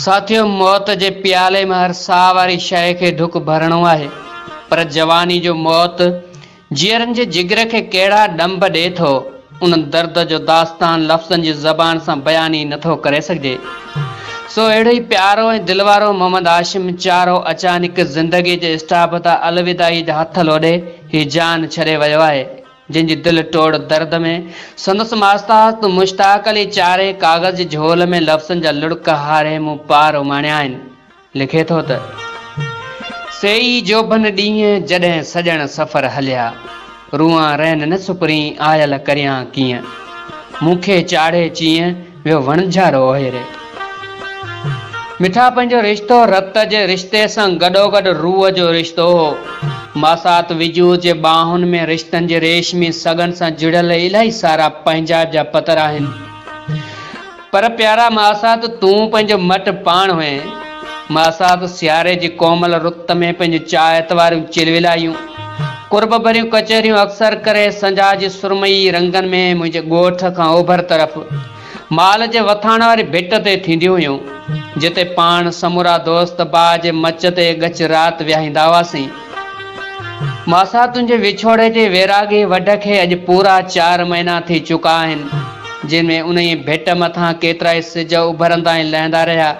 ساٿيو موت جي پيالي ۾ هر ساهه واري شيء کي ڍڪ ڀرڻو آهي، پر جواني جو موت جيئرن جي جگر کي ڪهڙا ڏنڀ ڏئي ٿو، ان درد جو داستان لفظن جي زبان سان بيان ئي نٿو ڪري سگهجي. سو اهڙو ئي پيارو ۽ دل وارو محمد هاشم چارو اچانڪ زندگي جي اسٽاپ تان الوداعي جا هٿ لوڏي هي جهان ڇڏي ويو آهي. جنهن جي دل ٽوڙ درد ۾ سندس ماستاد مشتاق علي چاري ڪاغذ جي جهول ۾ لفظن جا لڙڪ هاري مون پار اماڻيا آهن. لکي ٿو ته. سي ئي جوڀن ڏينهن جڏهن سڄڻ سفر هليا، روئان رهن نه سپرين آيل ڪريان ڪيئن، مون کي چاڙهي چيئن ويو وڻجارو اوهيري. مٺا پنهنجو رشتو رت جي رشتي سان گڏوگڏ روح جو رشتو هو. ماسات وجود جي ٻانهن ۾ رشتن جي ريشمي سڳن سان جڙيل الاهي سارا پنهنجائپ جا پتر آهن. پر پيارا ماسات تون پنهنجو مٽ پاڻ هئين. ماسات سياري جي ڪومل رت ۾ پنهنجون چاهت واريون چلولايون، قرب ڀريون ڪچهريون اڪثر ڪري سنجها جي سرمئي رنگن ۾ منهنجي ڳوٺ کان اوڀر طرف مال جي وٿاڻ واري ڀٽ تي ٿينديون هيون، جتي پاڻ سمورا دوست باهه جي مچ تي ڳچ رات ويهائيندا هئاسين. ماسا تنهنجي وڇوڙي جي ويراڳي وڍ کي اڄ پورا چار مهينا ٿي چڪا آهن، جن ۾ انهيء ڀٽ مٿان ڪيترائي سج اڀرندا ۽ لهندا رهيا.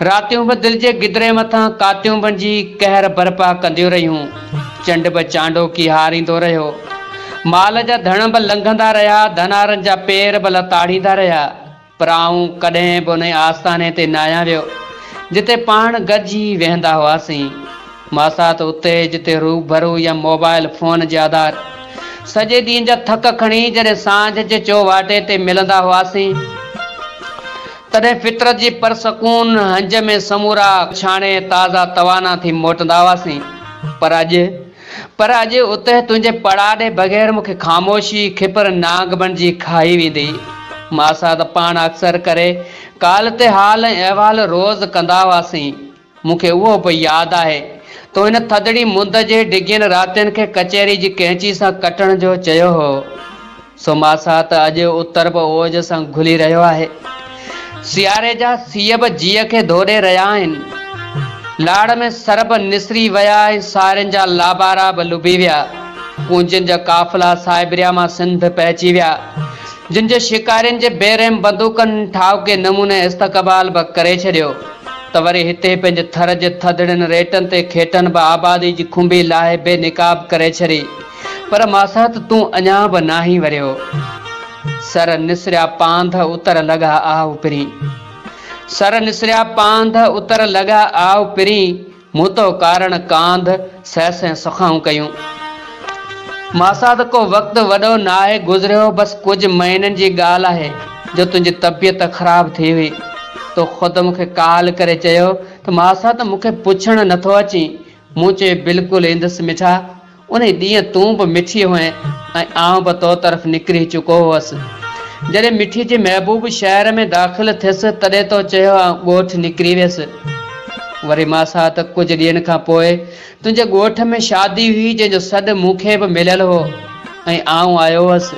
راتيون به دل جي گدري مٿان ڪاتيون بڻجي قهر برپا ڪنديون رهيون. چنڊ به چانڊوڪي هاريندو رهيو. مال جا ڌڻ به لنگهندا رهيا، ڌنارن جا پير به لتاڙيندا رهيا، پر آئون ڪڏهن به انهي آستاني تي ناهيان ويو، جتي پاڻ گڏجي ويهندا هئاسين. ماسات اتي جتي روبرو يا موبائل فون جي آڌار سڄي ڏينهن جا ٿڪ کڻي جڏهن سانجهه جي چوواٽي تي ملندا هئاسين، تڏهن فطرت جي پرسڪون هنج ۾ سمورا ڇاڻي تازا توانا ٿي موٽندا هئاسين. پر اڄ، پر اڄ اتي تنهنجي پڙاڏي بغير مون کي خاموشي کپر نانگ بڻجي کائي ويندي. ماسات پاڻ اڪثر ڪري ڪال تي حال ۽ احوال روز ڪندا هئاسين. مون کي اهو به ياد آهي تو هن ٿڌڙي مند جي ڊگهين راتين کي ڪچهري جي قينچي سان ڪٽڻ جو چيو هو. سو ماسات اڄ اتر به اوج سان گهلي رهيو آهي. سياري جا سيء به جيء کي ڌوڏي رهيا آهن. لاڙ ۾ سر به نسري ويا ۽ سارين جا لابارا به لڀي ويا. ڪونجن جا قافلا سائبريا مان سنڌ پهچي ويا، جن جو شڪارين جي بي رحم بندوقن ٺاهوڪي نموني استقبال به ڪري ڇڏيو. ته وري هتي پنهنجي ٿر جي ٿڌڙين ريٽن تي کيٽن به آبادي جي کنڀي لاهي بي نقاب ڪري ڇڏي. پر ماسات تون اڃا به ناهين وريو. سر نسريا پانڌ اتر لڳا آء پرين. سر نسريا پانڌ اتر لڳا آء پرين. مون تو ڪارڻ ڪانڌ سهسين سخائون ڪيون. ماسات ڪو وقت وڏو ناهي گذريو بس ڪجهه مهينن جي ڳالهه آهي جو تنهنجي طبيعت خراب ٿي هئي. تو خود مون کي ڪال ڪري چيو ته ماسات مون کي پڇڻ نٿو اچين. مون چيو بلڪل ايندس مٺا. انهي ڏينهن تون به مٺي هئين ۽ آئون به تو طرف نڪري چڪو هئس. جڏهن مٺي جي محبوب شهر ۾ داخل ٿيس، تڏهن تو چيو آئون ڳوٺ نڪري ويس. وري ماسات ڪجهه ڏينهن کان پوء تنهنجي ڳوٺ ۾ شادي هئي، جنهن جو سڏ مون کي به مليل هو ۽ آئون آيو هئس.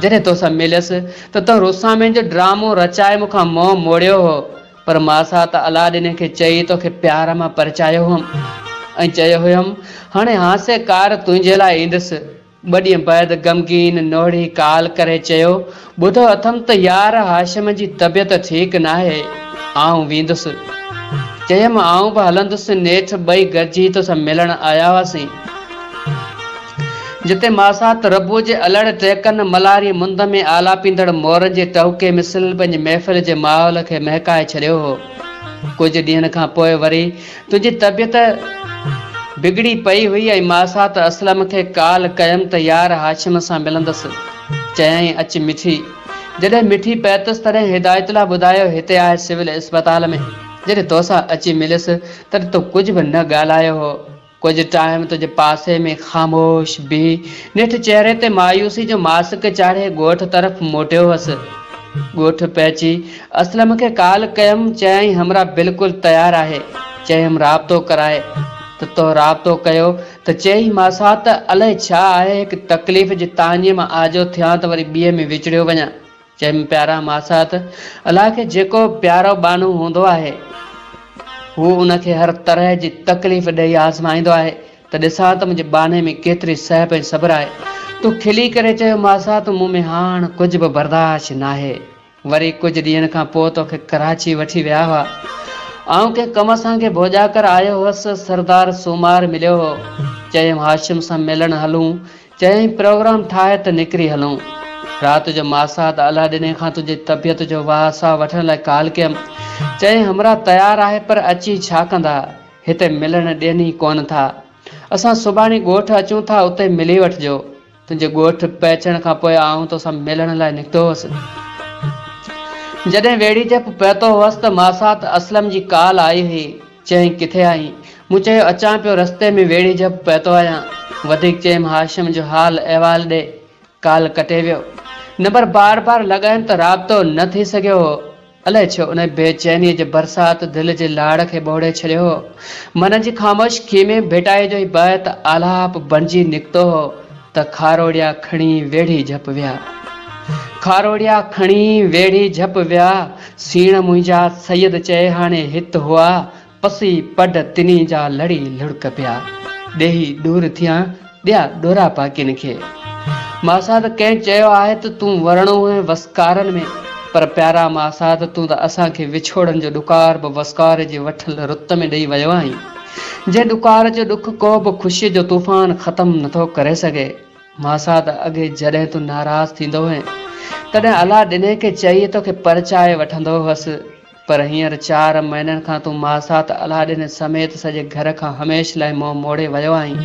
جڏهن توسان مليس ته تو رسامين جو ڊرامو رچائي مون کان منهن موڙيو هو. پر ماسات الله ڏني کي چئي توکي پيار مان پرچايو هئم ۽ چيو هيم هاڻي هانسي ڪار تنهنجي لاء ايندس. ٻه ڏينهن بعد غمگين نوڙي ڪال ڪري چيو ٻڌو اٿم ته يار هاشم جي طبيعت ٺيڪ ناهي آئون ويندس. چيم آئون به هلندس نيٺ ٻئي گڏجي توسان ملڻ آيا هئاسين. جتي ماسات ربوء جي الڙ ٽيڪن ملهاري مند ۾ آلاپيندڙ مورن جي ٽهوڪي مثل پنهنجي محفل جي ماحول کي مهڪائي ڇڏيو هو. ڪجهه ڏينهن کان پوء وري تنهنجي طبيعت بگڙي پئي هئي ۽ ماسات اسلم کي ڪال ڪيم ته يار هاشم سان ملندس. چيائين اچ مٺي. جڏهن مٺي پهتس تڏهن هدايت الله ٻڌايو هتي آهي سول اسپتال ۾. جڏهن توسان اچي مليس تڏهن تو ڪجهه به نه ڳالهايو هو. ڪجهه ٽائيم تنهنجي پاسي ۾ خاموش بيهي نيٺ چهري تي مايوسي جو ماسڪ چاڙهي ڳوٺ طرف موٽيو هئس. ڳوٺ پهچي اسلم کي ڪال ڪيم، چيائين همراهه بلڪل تيار آهي. چيم رابطو ڪرائي ته تو رابطو ڪيو ته چيائين ماسات الائي ڇا آهي هڪ تڪليف جي تاڃي مان آجو ٿيان ته وري ٻيء ۾ وچڙيو وڃان. چيم پيارا ماسات، الله کي جيڪو پيارو ٻانهو هوندو آهي، هو ان کي هر طرح جي تڪليف ڏيئي آزمائيندو آهي ته ڏسان ته منهنجي ٻانهي ۾ ڪيتري سهپ ۽ صبر آهي. تو کلي ڪري چيو ماسات مون ۾ هاڻ ڪجهه به برداشت ناهي. وري ڪجهه ڏينهن کان پوء توکي ڪراچي وٺي ويا هئا. آئون ڪنهن ڪم سانگي ڀوڄاڪر آيو هئس، سردار سومار مليو هو. چيم هاشم سان ملڻ هلون. چيائين پروگرام ٺاهي ته نڪري هلون. رات جو ماسات الله ڏني کان تنهنجي طبيعت جو واهه ساهه وٺڻ لاء ڪال ڪيم. چيائين همراهه تيار آهي پر اچي ڇا ڪندا؟ هتي ملڻ ڏين ئي ڪونه ٿا. اسان سڀاڻي ڳوٺ اچون ٿا اتي ملي وٺجو. تنهنجي ڳوٺ پهچڻ کان پوء آئون توسان ملڻ لاء نڪتو هوس. جڏهن ويڙهي جپ پهتو هوس ته ماسات اسلم جي ڪال آئي هئي. چيائين ڪٿي آهين؟ مون چيو اچان پيو رستي ۾ ويڙهي جپ پهتو آهيان. وڌيڪ چيم هاشم جو حال احوال ڏي. ڪال ڪٽي ويو. نمبر بار بار لڳايم ته رابطو نه ٿي سگهيو هو. الائي ڇو انهيء بي چينيء جي برسات دل جي لاڙ کي ٻوڙي ڇڏيو هو. من جي خاموش خيمي ڀٽائيء جو هي بيت آلاپ بڻجي نڪتو هو ته کاروڙيا کڻي ويڙهي جهپ ويا. کاروڙيا کڻي ويڙهي جهپ ويا، سيڻ منهنجا سيد چئي هاڻي هت هئا، پسي پڊ تني جا لڙي لڙڪ پيا. ڏيهي ڏور ٿيان، ڏيا ڏوراپا ڪن کي. ماسات ڪنهن چيو آهي ته تون ورڻو هئين وسڪارن ۾، پر پيارا ماسات تون ته اسان کي وڇوڙن جو ڏڪار به وسڪار جي وٺل رت ۾ ڏئي ويو آهين، جنهن ڏڪار جو ڏک ڪو به خوشيء جو طوفان ختم نٿو ڪري سگهي. ماسات اڳي جڏهن تون ناراض ٿيندو هئين، تڏهن الله ڏني کي چئي توکي پرچائي وٺندو هئس. پر هينئر چار مهينن کان تون ماسات الله ڏني سميت سڄي گهر کان هميشھ لاء منهن موڙي ويو آهين،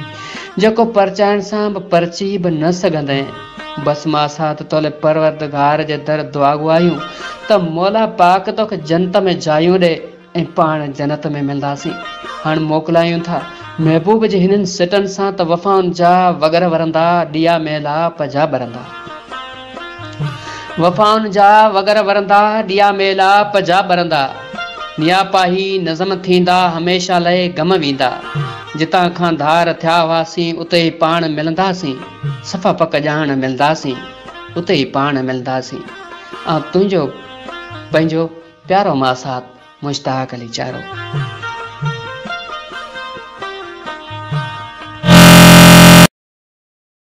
جيڪو پرچائڻ سان به پرچي به نه سگهندين. بس ماسات تولي پروردگار جي در دعاگو آهيون ته مولا پاڪ توکي جنت ۾ جايون ڏي ۽ پاڻ جنت ۾ ملنداسين. هاڻ موڪلايون ٿا محبوب جي هنن سٽن سان ته وفائن جا وڳر ورندا، ڏيئا ميلاپ جا ٻرندا. وفائن جا وڳر ورندا، ڏيئا ميلاپ جا ٻرندا. نياپا هي نظم ٿيندا، هميشه لئه غم ويندا. جتان کان ڌار ٿيا هئاسين، اتي ئي پاڻ ملنداسين. صفا پڪ ڄاڻ ملنداسين، اتي ئي پاڻ ملنداسين. آئون تنهنجو پنهنجو پيارو ماسات مشتاق علي چارو.